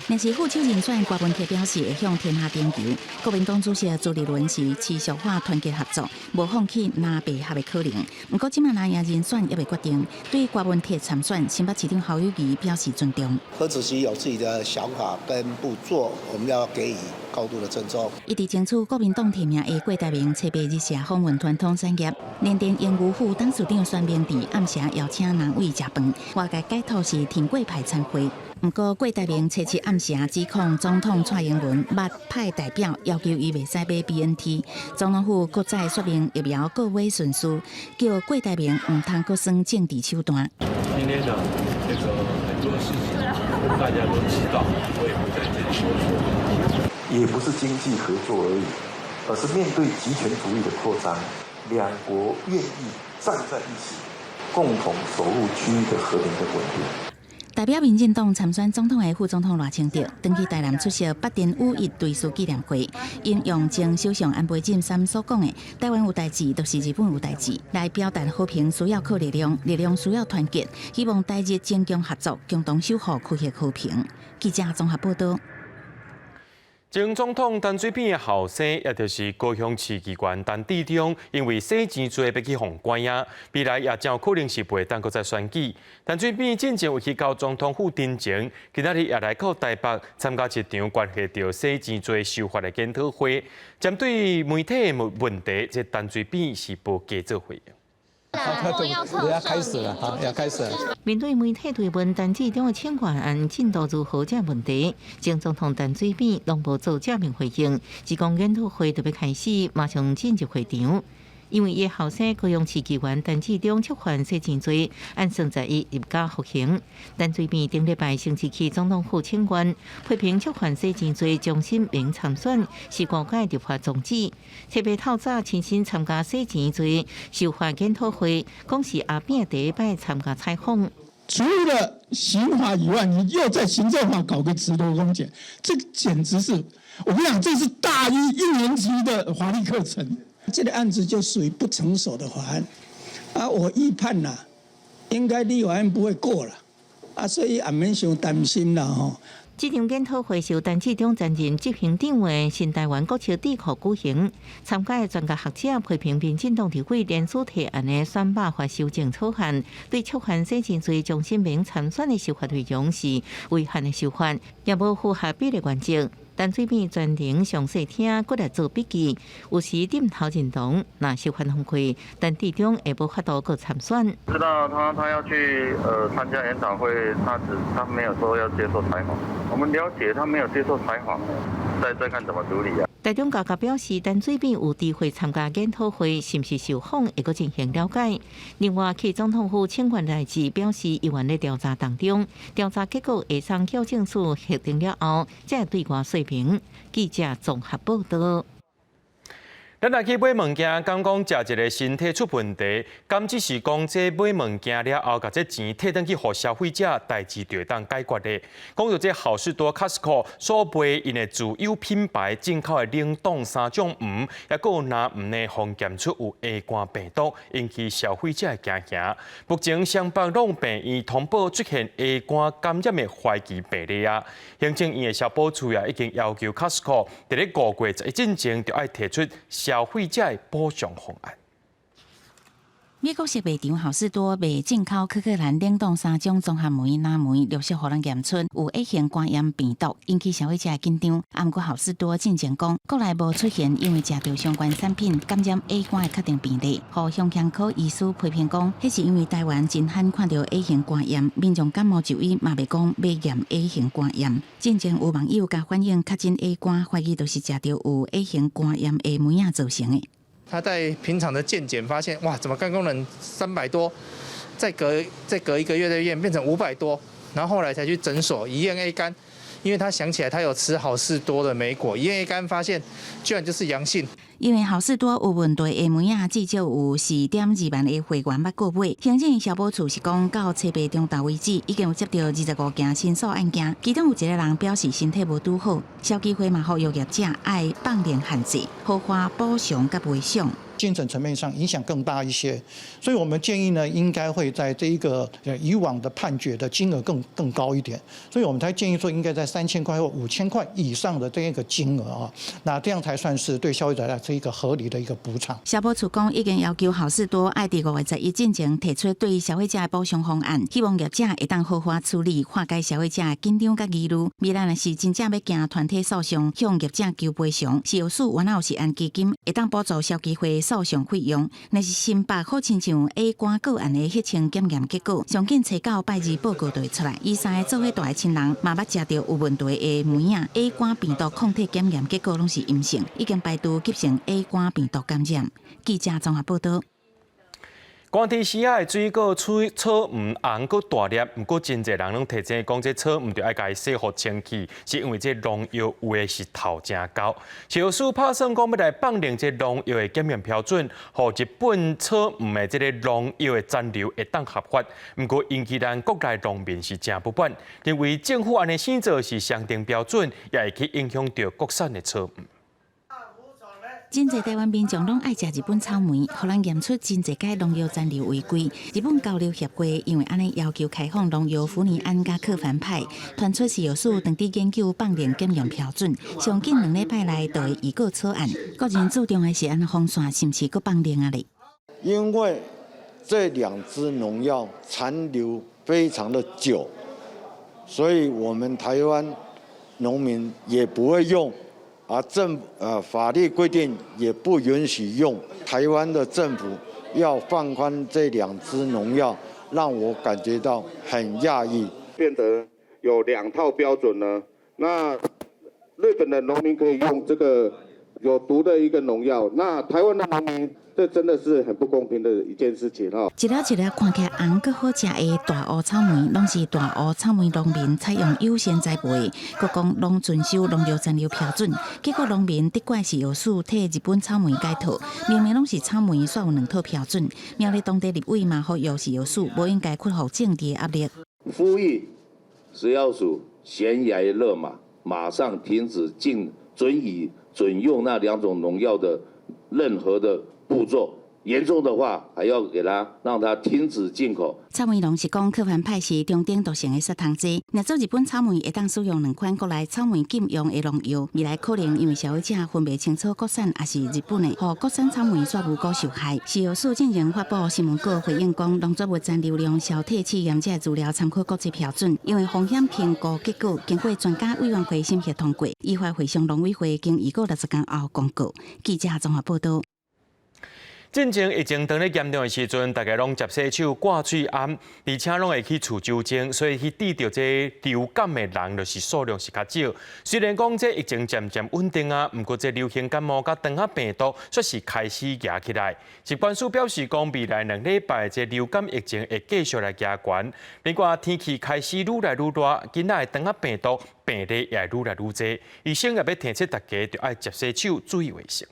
若是副手人選郭文鐵表示會向天下徵求。國民黨主席朱立倫是持續化團結合作，無放棄藍白合的可能。毋過這馬藍營人選猶未決定，對郭文鐵參選，新北市長侯友宜表示尊重。柯主席有自己的想法跟步驟，我們要給予高度的尊重。伊佇爭取國民黨提名的郭台銘，初八日社訪問傳統產業，聯電榮譽副董事長孫明智暗暝邀請藍委食飯，外界解讀是挺郭派餐會。毋過郭台銘初七暗暝指控總統蔡英文捌派代表要求伊袂使買 BNT，總統府閣再說明疫苗購買順序，叫郭台銘毋通閣耍政治手段。今天呢，這個很多事情大家都知道，我也不在這裡說說。也不是經濟合作而已，而是面對極權主義的擴張，兩國願意站在一起，共同守護區域的和平跟穩定。代表民進黨參選總統的副總統賴清德，轉去台南出席八電五一追思紀念會，引用前首相安倍晉三所講的“台灣有代誌，就是日本有代誌”，來表達和平需要靠力量，力量需要團結，希望台日增強合作，共同守護區域和平。記者綜合報道。前總統陳水扁的後生，也就是高雄市議員陳致中，因為洗錢罪欲去予關押，未來也真有可能是袂當閣再選舉。陳水扁進前有去到總統府陳情，今仔日也來到台北參加一場關係著洗錢罪修法的檢討會。針對媒體的問題，這陳水扁是無加做回應。要開始了，好，要開始了。面對媒體追問陳致中的請願案進度如何這問題，前總統陳水扁攏無做正面回應，只講研討會就欲開始，馬上進入會場。因為伊後生高雄市議員陳志忠觸犯洗錢罪，按算11入監服刑。陳水扁頂禮拜星期去總統府請願，批評觸犯洗錢罪終身免參選是誤解立法宗旨。特別透早親身參加洗錢罪修法研討會，講是阿扁第一擺參加採訪。除了刑法以外，你又在行政法搞個直投公檢，這簡直是我跟你講，這是大一一年級的法律課程。這個案子就屬於不成熟的法案，啊，我預判啦，應該立法院不會過了，啊，所以也免傷擔心啦，吼。這場研討會由陳志忠擔任執行長的新台灣國策智庫舉行，參加的專家學者批評民進黨立委聯署提案的選罷法修正草案，對觸犯洗錢罪終身免參選的修法內容是違憲的修法，也無符合比例原則。陳水扁全程詳細聽，閣來做筆記，有時點頭認同。若修法通過，陳志忠會無法度閣參選。知道他要去參加研討會，他沒有說要接受採訪。我們了解他沒有接受採訪，再看怎麼處理啊。台中高甲表示，陳水扁有機會參加研討會，是毋是受訪，會閣進行了解。另外，去總統府請願代誌表示，猶原咧調查當中，調查結果會送矯正署核定了後，才會對外說明。記者綜合報道。咱來去買物件，敢講食一个身體出問題，敢只是講這買物件了後，共這錢退轉去予消費者，代誌就會當解決的。講著這好市多 Costco 所賣𪜶的自有品牌進口的冷凍三種黃，抑閣有藍黃呢，予檢出有 A 肝病毒，引起消費者的驚嚇。目前雙北攏病院通報出現 A 肝感染的懷疑病例啊，行政院的消保處也已經要求 Costco 佇咧5月11進前就愛提出消費者的補償方案。美國食賣場好市多賣進口可可蘭冷凍三種綜合莓、藍莓，陸續予人驗出有 A 型肝炎病毒，引起消費者的緊張。啊，毋過好市多進前講，國內無出現因為食著相關產品感染 A 肝的確定病例。予胸腔科醫師批評講，彼是因為台灣真罕看著 A 型肝炎，民眾感冒就醫嘛袂講欲驗 A 型肝炎。進前有網友共反映確診 A 肝，懷疑就是食著有 A 型肝炎的莓仔造成的。他在平常的健檢發現，哇，怎麼肝功能300多，再隔一個月再驗變成500多，然後後來才去診所一驗 A 肝，因為他想起來他有吃好市多的莓果，一驗 A 肝發現居然就是陽性。因為好市多有問題的莓仔至少有4.2萬个會員捌購買。行政消保處是講，到初八中晝為止，已經有接著25件申訴案件，其中有一個人表示身體無拄好。消基會嘛呼籲業者愛放令限制，豪華補償佮賠償。精神層面上影響更大一些，所以我們建議呢，應該會在這一個以往的判決的金額更高一點，所以我們才建議說應該在3000塊或5000塊以上的這一個金額啊，那這樣才算是對消費者來說一個合理的一個補償。消保處講已經要求好市多愛佇5月11進前提出對消費者的補償方案，希望業者會當好好處理，化解消費者的緊張佮疑慮。未來若是真正欲行團體訴訟，向業者求賠償，食藥署原來有食安基金會當補助消基會訴訟費用。若是新北好親像 A 肝個案的血清檢驗結果，上緊初九拜二報告就會出來。伊三个做伙蹛的親人嘛捌食著有問題的莓仔，A 肝病毒抗體檢驗結果攏是陰性，已經排除急性 A 肝病毒感染。記者綜合報道。寒天時仔的水果草黃紅閣大粒，毋過真濟人攏提醒講，這草黃著愛共伊洗予清氣，是因為這農藥有的是頭誠厚。食藥署拍算講欲來放寬這農藥的檢驗標準，予日本草黃的這个農藥的殘留會當合法。毋過引起咱國內農民是誠不滿，認為政府按呢生做是雙重標準，也會去影響著國產的草黃。真濟台灣民眾攏愛食日本草莓，予人驗出真濟擺農藥殘留違規。日本交流協會因為按呢要求開放農藥福尼安佮可凡派，傳出食藥署正佇研究放寬檢驗標準，上緊2禮拜內就會預告草案。個人注重的食安防線，是毋是閣放寬啊咧？因為這兩支農藥殘留非常的久，所以我們台灣農民也不會用。啊，法律規定也不允許用。台灣的政府要放寬這兩支農藥，讓我感覺到很訝異。變得有兩套標準呢。那日本的農民可以用這個有毒的一個農藥，那台灣的農民這真的是很不公平的一件事情哈。一粒一粒看起來紅閣好食的大湖草莓，攏是大湖草莓農民採用優先栽培，閣講攏遵守農藥殘留標準。結果農民責怪食藥署替日本草莓改套，明明攏是草莓，煞有兩套標準。苗栗當地立委嘛呼籲食藥署無應該屈服政治壓力。呼籲食藥署懸崖勒馬，馬上停止禁准以准用那兩種農藥的任何的步驟，嚴重的話還要給他讓他停止進口。草莓農是講可環派是中等毒性的殺蟲劑，若做日本草莓會當使用兩款國內草莓禁用的農藥，未來可能因為消費者分袂清楚國產抑是日本的，予國產草莓煞無辜受害。食藥署進前發布新聞稿回應講，農作物殘留量消退試驗這資料參考國際標準，因為風險評估結果經過專家委員會審核通過，依法會上農委會經預告60天後公告。記者綜合報道。進前疫情當咧嚴重的時陣，大家攏捷洗手、掛喙罨，而且攏會去除酒精，所以去得著這流感的人就是數量是較少。雖然講這疫情漸漸穩定啊，毋過這流行感冒佮腸仔病毒煞是開始夯起來。疾管署表示講，未來2禮拜這流感疫情會繼續來加懸。另外天氣開始愈來愈熱，囡仔的腸仔病毒病例也會愈來愈濟。醫生也欲提醒大家，著愛捷洗手，注意衛生。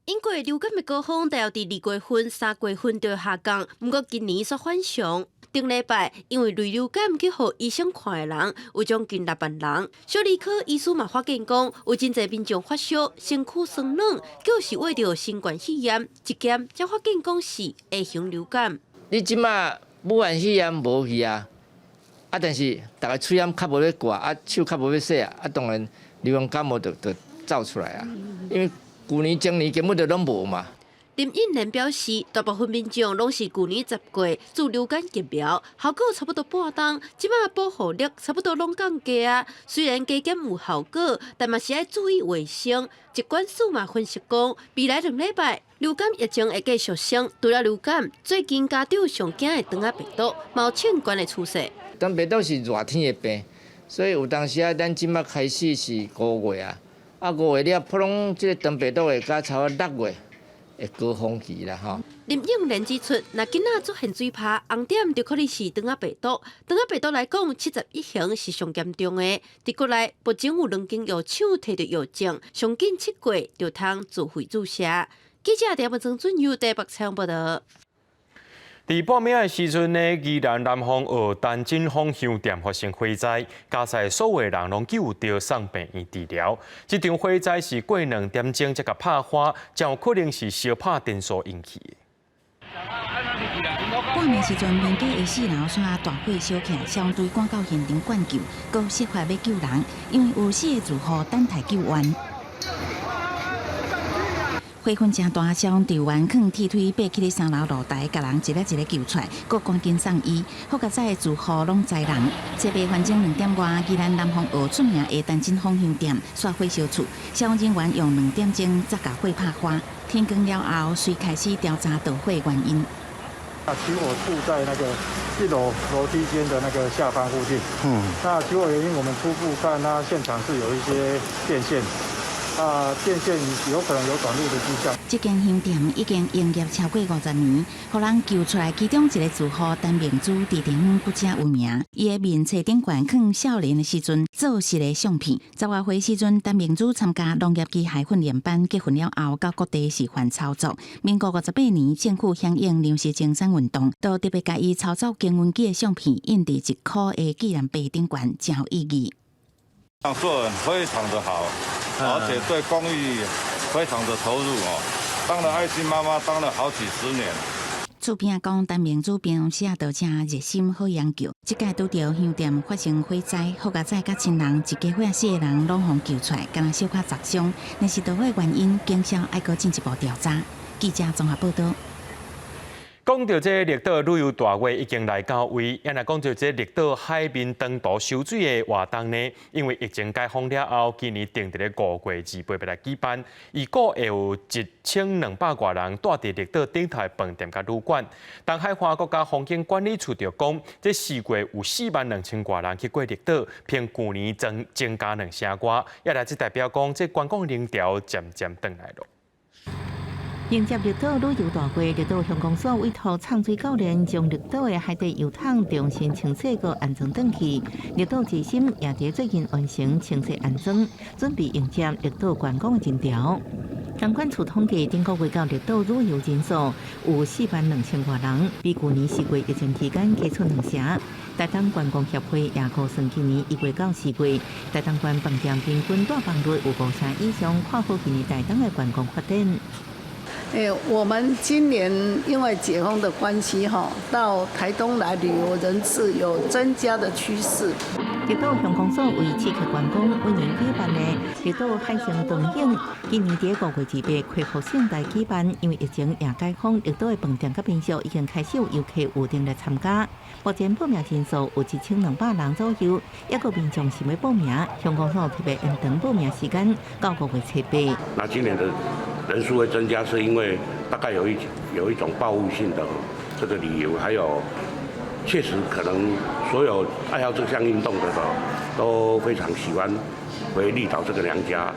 英國流感的高峰大約佇2月份、3月份就下降，毋過今年煞反常。頂禮拜因為類流感去予醫生看的人有將近6萬人。小兒科醫師嘛發現講，有真濟民眾發燒、身軀酸軟，就是為著新冠肺炎，一檢才發現講是 A 型流感。你這馬武漢肺炎無去啊，啊，但是逐家喙罨較無咧掛，啊，手較無咧洗啊，啊，當然流行感冒就走出來啊，因為舊年、前年根本就攏無嘛。林應蓮表示，大部分民眾攏是舊年10月注流感疫苗，效果差不多半冬，這馬保護力差不多攏降低啊。雖然加減有效果，但嘛是愛注意衛生。疾管署嘛分析講，未來2禮拜流感疫情會繼續升。除了流感，最近家長上驚的腸仔病毒，嘛有衝懸的趨勢。腸病毒是熱天的病，所以有當時啊，咱這馬開始是5月啊。啊，5月了，普通這個腸病毒會到差不多6月的高峰期啦，吼。林應蓮指出，若囡仔出現水泡、紅點，就可能是腸仔病毒。腸仔病毒來講，71型是上嚴重的。佇國內目前有兩間藥廠提著藥證，上緊7月就通自費注射。記者陳文曾俊佑台北採訪報道。佇半暝的時陣呢，宜蘭南方澳丹錦豐香店發生火災，加載所有人攏救著送病院治療。這場火災是過2點鐘才共拍花，真有可能是燒拍電線引起的。半暝時陣，民家的四樓煞大火燒起來，消防隊趕到現場灌救，閣設法欲救人，因為有四個住戶等待救援。火雲誠大，消防隊員囥鐵梯爬起咧三樓露台，共人一个一个救出來，閣趕緊送醫。好佳哉住戶攏知人。這擺反正2點外，宜蘭南方澳出名的陳錦豐香店煞火燒厝，消防人員用2點鐘才共火拍花。天光了後，遂開始調查導火原因。啊，起火處在那個一樓樓梯間的那個下方附近。那起火原因我們初步看，它現場是有一些電線。啊，電線有可能有短路的跡象。這間香店已經營業超過50年，予人救出來其中一個住戶陳明珠，佇地方不正有名。伊的面冊頂懸囥少年的時陣做攝的相片。10外歲時陣，陳明珠參加農業機械訓練班，結訓了後，到各地示範操作。民國58年，政府響應糧食增產運動，都特別共伊操作耕耘機的相片印佇一箍的紀念碑頂懸，真有意義。做人非常的好，而且對公益非常的投入哦。當了愛心媽媽，當了好幾十年。厝邊仔講，陳明珠平常時都誠熱心好研究。這擺拄著香店發生火災，好佳哉佮親人一家伙四個人攏予救出來，敢若小可砸傷。若是導火原因，警消愛閣進一步調查。記者綜合報道。講著這綠島旅遊大月已經來到位，也若講著這綠島海濱長途游水的活動呢，因為疫情解封了後，今年定佇咧5月28來舉辦，預估會有1200外人蹛佇綠島頂頭的飯店佮旅館。東海岸國家風景管理處就講，這4月有4萬2千外人去過綠島，比舊年增加2成外，也來這代表講，這觀光人潮漸漸轉來囉。迎接綠島旅遊大會，綠島鄉公所委託藏水教練將綠島的海底油桶重新清洗閣安裝轉去。綠島之心也佇最近完成清洗安裝，準備迎接綠島觀光的人潮。東管處統計，頂個月到綠島旅遊人數有4萬2千外人，比舊年4月疫情期間加出2成。台東觀光協會也估算今年1月到4月，台東縣飯店平均住房率有5成以上，看好今年台東的觀光發展。欸，我們今年因為解封的關係，哈，到台東來旅遊人次有增加的趨勢。綠島鄉公所為刺激觀光，每年舉辦的綠島海星燈影，今年佇5月28恢復盛大舉辦，因為疫情也解封，綠島的飯店佮民宿已經開始有遊客預訂來參加。目前報名人數有1200人左右，抑閣民眾想欲報名，鄉公所特別延長報名時間到5月7日。那今年的人數會增加，是因為大概有一種報復性的這個旅遊，還有確實可能所有愛好這項運動的都非常喜歡回綠島這個娘家。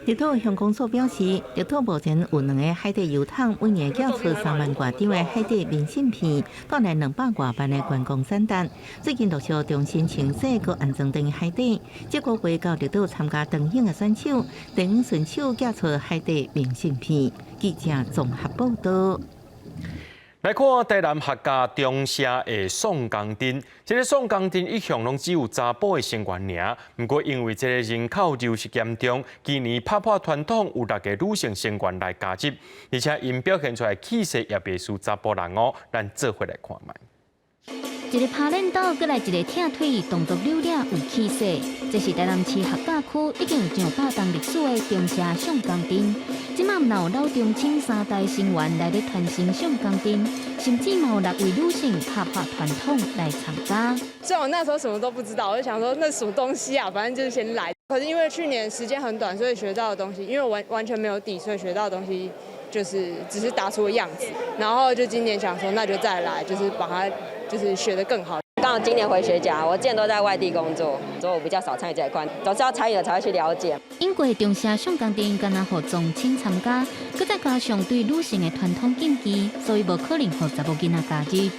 綠島鄉公所表示，綠島目前有兩个海底油桶，每年寄出3萬外張的海底明信片，帶來200外萬的觀光產值。最近陸續重新清洗閣安裝佇海底，這個月到綠島參加燈影的選手，電影順手寄出海底明信片。記者綜合報道。來看台南客家中社的宋江陣，這个宋江陣一向攏只有查埔的成員爾，毋過因為這个人口流失嚴重，今年拍破傳統，有六个女性成員來加入，而且𪜶表現出來氣勢也袂輸查埔人哦，咱做伙來看覓。一个拍輪斗，閣來一个拆腿，動作流利有氣勢。這是台南市客家區已經有上百年歷史的中社宋江陣。這馬毋但有老中青三代成員來咧傳承宋江陣，甚至嘛有六位女性拍破傳統來參加。雖然我那時候什麼都不知道，我就想說那什麼東西啊，反正就是先來。可是因為去年時間很短，所以學到的東西，因為我完完全沒有底，所以學到的東西就是只是打出個樣子。然後就今年想說，那就再來，就是把它就是學得更好。剛好今年回學甲，我之前都在外地工作，所以我比較少參與這一塊，總是要參與了才會去了解。英國中社宋江陣敢若予宗親參加，閣再加上對女性的傳統禁忌，所以無可能予查某囡仔加入。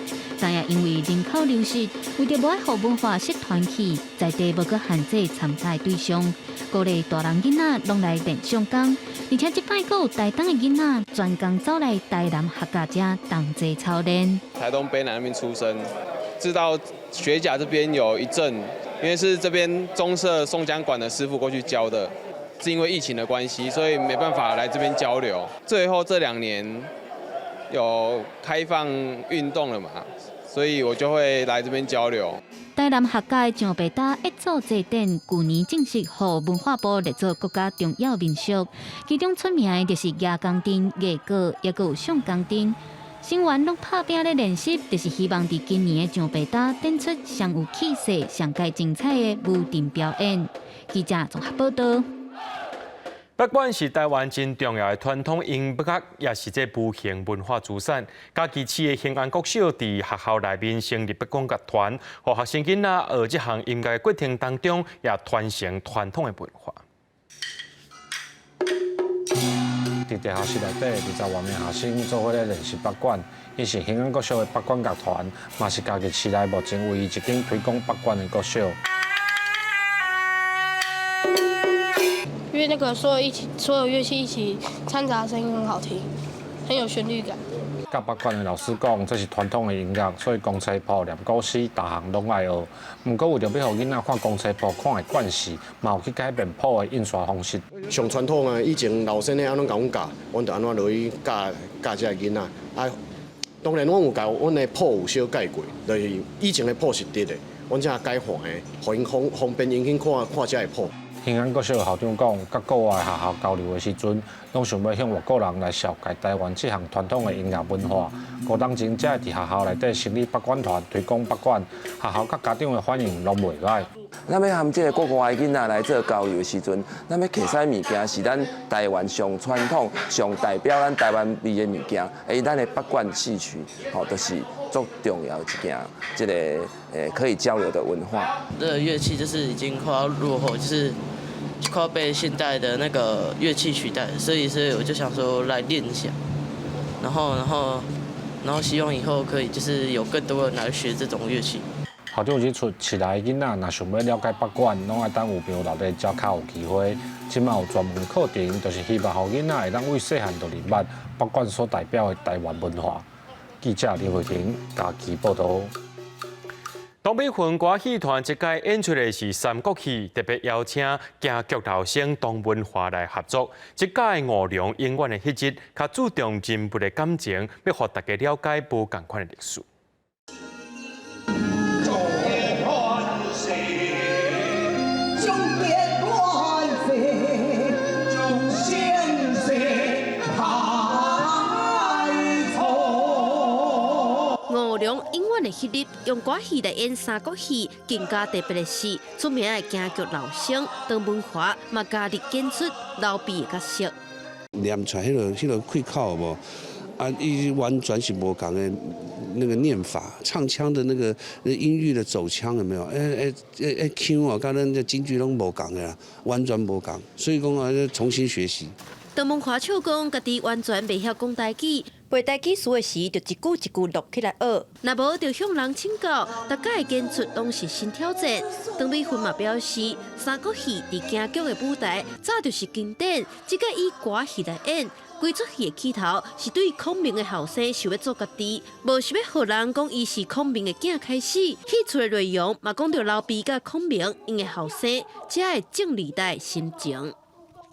但也因為人口流失，為著無愛予文化失傳去，在地無閣限制參加對象，鼓勵大人囡仔攏來練宋江，而且這擺閣有台東的囡仔專工走來台南客家遮同齊操練。台東卑南那邊出生。知道學甲這邊有一陣，因為是這邊中社宋江館的師傅過去教的，是因為疫情的關係，所以沒辦法來這邊交流。最後這2年有開放運動了嘛，所以我就會來這邊交流。台南客家上白搭一組祭典，舊年正式予文化部列做國家重要民俗，其中出名的就是蜈蚣陣、藝閣，抑閣有宋江陣。成員攏拍拚咧練習，就是希望佇今年的上白搭展出上有氣勢、上蓋精彩的舞陣表演。記者綜合報道。拔管是台灣真重要的傳統音樂，也是這無形文化資產。嘉義市的興安國小佇學校內面成立拔管樂團，予學生囡仔學這項音樂的過程當中，也傳承傳統的文化。佇地下室內底，20外名學生做伙咧練習拔管，伊是興安國小的拔管樂團，嘛是嘉義市內目前唯一一間推廣拔管的國小。因為那個所有一起，所有樂器一起摻雜，聲音很好聽，很有旋律感。佮拔管的老師講，這是傳統的音樂，所以公車譜、念古詩，逐項攏愛學。毋過為著欲予囡仔看公車譜看會慣勢，嘛有去改變譜的印刷方式。上傳統啊，以前老先生按怎共阮教，阮就按怎落去教教這个囡仔。啊，當然阮有教，阮的譜有小改過，就是以前的譜是直的，阮才改橫的，予𪜶方方便𪜶去看看這个譜。興安國小的校長講，佮國外學校交流的時陣，攏想欲向外國人來紹介台灣這項傳統的音樂文化。五冬前才會佇學校內底成立拔管團，推廣拔管，學校佮家長的反應攏袂䆀。咱欲和這个國外的囡仔來做交流的時陣，咱欲提啥物件是咱台灣上傳統、上代表咱台灣味的物件，欸，咱的拔管戲曲，吼，就是足重要一件，這个可以交流的文化。這个樂器就是已經快要落後，就是快要被現代的那個樂器取代，所以我就想說來練一下，然後希望以後可以就是有更多人來學這種樂器。校長指出，市內囡仔若想欲了解北管，攏愛等有朋友留咧，才較有機會。這馬有專門課程，就是希望予囡仔會當為細漢就認捌北管所代表的台灣文化。記者林慧婷嘉義報導。唐美雲歌戲團這屆演出的是三國戲，特別邀請京劇老生唐文華來合作。這屆吳良永遠的彼日，較注重人物的感情，欲予大家了解無仝款的歷史。吳良永遠的彼日，用歌戲來演三國戲，更加特別的是，出名的京劇老生唐文華嘛加入演出劉備的角色。念出來彼個氣口無？啊，伊完全是無仝的那個念法，唱腔的那個音域的走腔有沒有？腔哦，佮咱這京劇攏無仝的啦，完全無仝，所以講啊，重新學習。唐文華唱講，家己完全袂曉講台語，背台語詞的時，就一句一句錄起來學。若無就向人請教，逐擺的演出攏是新挑戰。唐美雲嘛表示，三國戲佇京劇的舞台早就是經典，這個以歌戲來演，規齣戲的起頭是對孔明的後生想欲做家己，無想欲予人講伊是孔明的囝開始。戲出的內容嘛講著劉備佮孔明𪜶的後生，遮的正二代心情。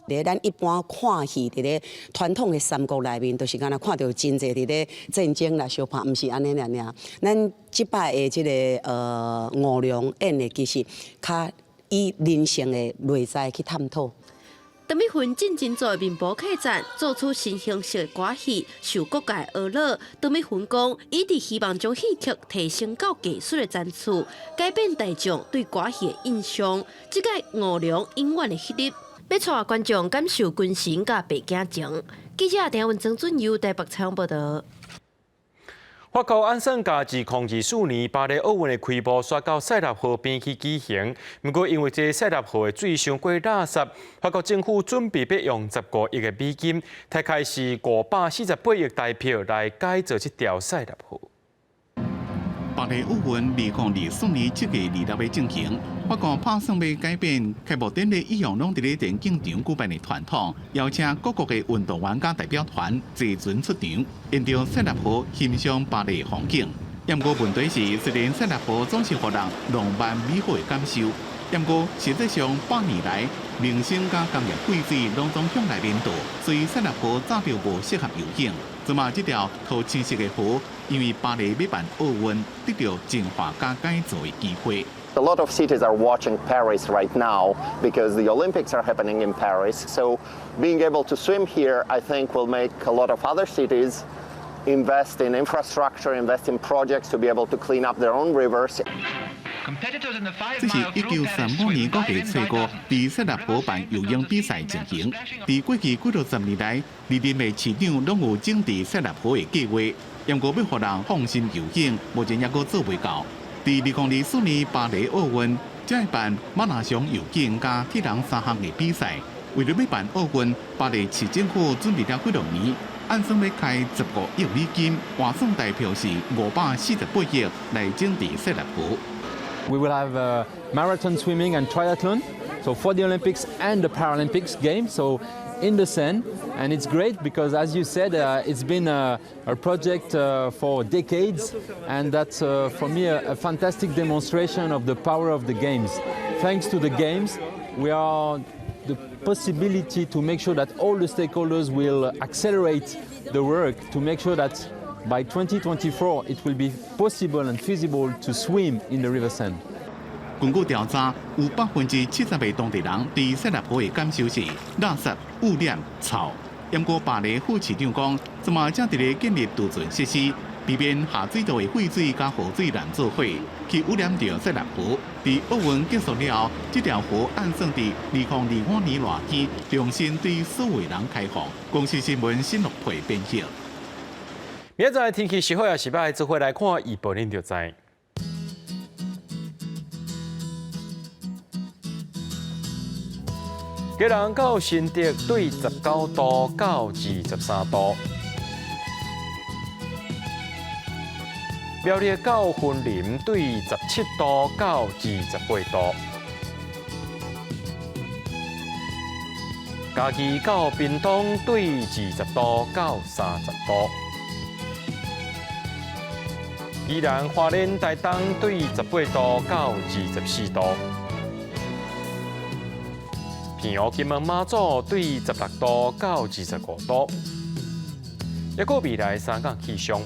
佇咱一般看戲，佇咧傳統的三國內面，就是敢若看著真濟佇咧戰爭來相拍，毋是按呢爾爾。咱這擺的這個吳良演的，其實較以人性的內在去探討。唐美雲進前做的面部客棧，做出新形式的歌戲，受各界呵咾。唐美雲講，伊佇希望將戲曲提升到藝術的層次，改變大眾對歌戲的印象。這個吳良永遠的彼日，欲帶觀眾感受軍神佮白囝情。記者鄭文曾俊佑台北採訪報導。法國按算共2024年巴黎奧運的開幕，徙到塞納河邊去舉行。毋過因為這塞納河的水傷過垃圾，法國政府準備欲用15億的美金，大概是548億台幣來改造這條塞納河。巴黎奧運2024年7月26日進行，法國拍算欲改變開幕典禮一向攏佇咧田徑場舉辦的傳統，邀請各國的運動員佮代表團坐船出場，沿著塞納河欣賞巴黎風景。毋過問題是，雖然塞納河總是予人浪漫美好的感受，毋過實際上百年來，民生佮工業廢水攏總向內面倒，所以塞納河早就無適合游泳。這馬這條桃青色的河，因為巴黎欲辦奧運，得著淨化佮改造的機會。 A lot of cities are watching Paris right now because the Olympics are happening in Paris. So being able to swim here, I think, will make a lot of other cities invest in infrastructure, invest in projects to be able to clean up their own rivers. 這是1935年國際初五，佇塞納河辦游泳比賽情形。佇過去幾若十年來，歷任的市長攏有整治塞納河的計劃，毋過欲予人放心游泳，目前猶閣做袂到。佇2024年巴黎奧運，才會辦馬拉松游泳佮鐵人三項的比賽。為著欲辦奧運，巴黎市政府準備了幾若年，按算欲開15億美金，換算台幣是548億來整治塞納河。 We will have marathon swimming and triathlon, so for the Olympics and the Paralympics Games, so in the Seine. And it's great because, as you said, it's been a project for decades, and that's for me a fantastic demonstration of the power of the Games. Thanks to the Games, we are the possibility to make sure that all the stakeholders will accelerate the work to make sure that by 2024 it will be possible and feasible to swim in the River Seine. 根據調查，有70%的當地人對塞納河的感受是垃圾、污染、臭。毋過巴黎副市長講，這馬正佇咧建立貯存設施，避免下水道的廢水佮雨水濫做伙去污染著塞納河。佇奧運結束了後，這條河按算佇2025年熱天重新對所有人開放。公視新聞新樂佩編譯。明仔載天氣是好抑是䆀，做伙來看預報，恁就知。基隆到新竹對19度到23度。苗栗到雲林對17度到28度。嘉義到屏東對20度到30度。宜蘭花蓮台東對18度到24度。澎湖金門馬祖對16度到25度。抑閣未來3工氣象。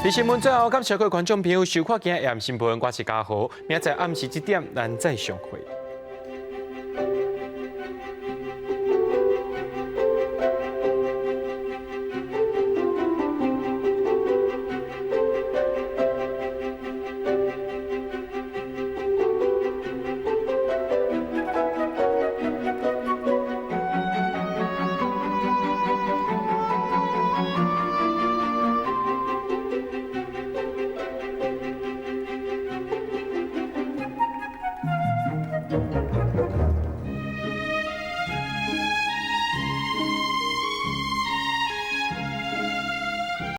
佇新聞最後，感謝各位觀眾朋友收看今日的新聞，我是嘉豪，明仔載暗時這點，咱再相會。